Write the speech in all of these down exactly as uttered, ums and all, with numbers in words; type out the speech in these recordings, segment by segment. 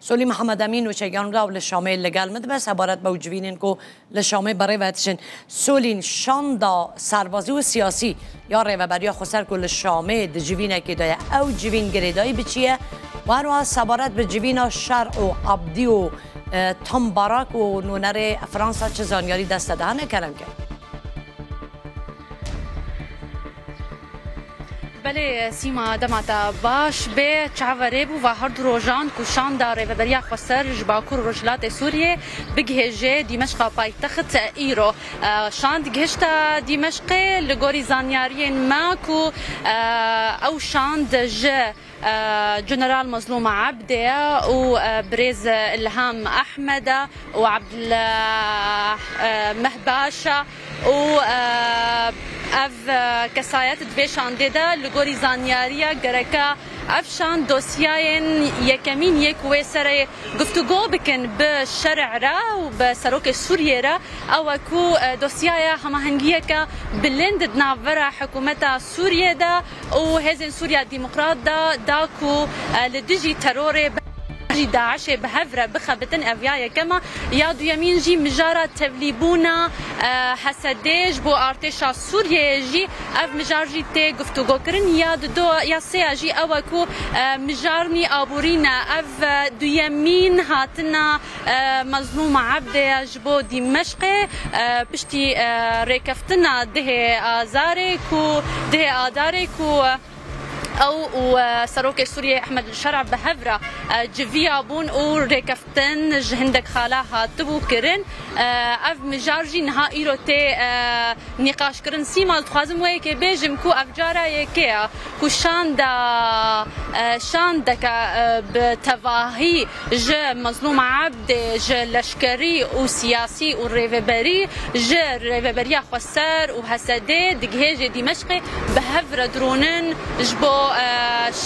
Solî Mihemed Emîn û Çegan Raw li Şamê li gel min dibe, sebaret be û civînên ku li Şamê berê ve tişin. Solîn, şanda serbazî û siyasî ya Rêveberiya Xweser ku li Şamê di civînekê de ye, ew civîn girêdayî bi çi ye? Û her wiha sebaret bi civîna Şer û Abdî û, e, Tom Barak û nûnerê Fransa çi zanyarî dest te de hene? Kerem ke. Belê Sîma, dema te baş bê. Çaverê bû va her du rojan ku şanda Rêveberiya Xweser ji Bakur û Rojhilatê Sûriyê bigihêje Dîmeşqa paytext îro. E, şand gihişta Dîmeşqê li gorî zanyariyên me ku, e, ew şand ji, e, General Mazlûm Abdê û, e, birêz Ilham Ahmed û Abdullah, e, Mehbaşa û, e, ev, e, kesayet di vê şandê de li gorî zanyariya gereka ev şand dosyayên yekemîn yê ku wê serê guftûgo bikin bi şerê re û bi serokê Sûriyê re, ew e ku, e, dosyaya hemahengiyeke bilind di navbera hikûmeta Sûriyê de û Hêzên Sûriya Demokrat de da ku, e, li dijî terorê, bi dijî DAIŞê bi hev re bixebitin, ev ya yekema. Ya duyemîn jî mijara tevlîbûna, e, Hesedê ji bo artêşa Sûriyeyê jî ev mijar jî tê guftûgokirin. Ya dido, ya sêya jî ew e ku, e, mijarnî aborî ne. Ev, e, duyemîn hatina, e, Mezlûm Ebdê ye ji bo Dîmeşqê, e, piştî, e, rêkeftina dihê Azarê ku, dihê Adarê ku, e, ew û, e, Serokê Sûriyê Ehmed Şera bi hev re, e, civiya bûn û rêkeftin ji hindek xala hatibû kirin. E, ev mijar jî niha îro tê, e, nîqaşkirin. Sîma, dixwazim wê yekê bêjim ku ev cara yekê ye ku şanda, e, şandeke, e, bi tevahî ji Mezlûm Ebdê, ji leşkerî û siyasî û rêveberî, ji Rêveberiya Xweser û Hesedê digihêje Dîmeşqê bi hev re dirûnin ji bo, e,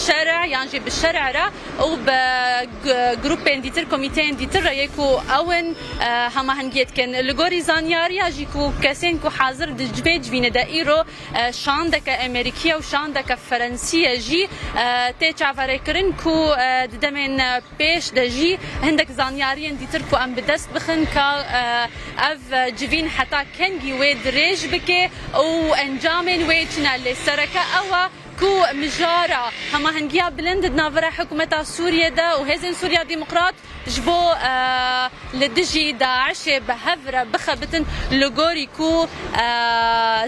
şerê yan jî bi şerê re û bi g-, grûpên dîtir, komîteyên dîtir re yê ku ew in, e, hemahengiyê dikin. Li gorî zanyariya jî ku kesên ku hazir di vê civînê de îro, e, şandeke Amerîkî ye û şandeke Ferensî ye jî, e, tê çaverêkirin ku, e, di demên, e, pêş de jî hindek zanyariyên dîtir ku em bi dest bixin ka, e, ev civîn heta kengî wê dirêj bike û encamên wê çi ne. Lê sereke ew e ku mijara hemahengiya bilind di navbera hikûmeta Sûriyê de û Hêzên Sûriya Demokrat ji bo, e, li dijî DAIŞê bi hev re bixebitin, li gorî ku, e,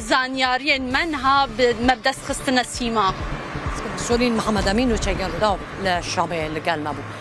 zanyariyên me niha bi me bi dest xistine. Sîma. Solîn Mihemed Emîn û Çegan Rudaw li Şamê li gel me bû.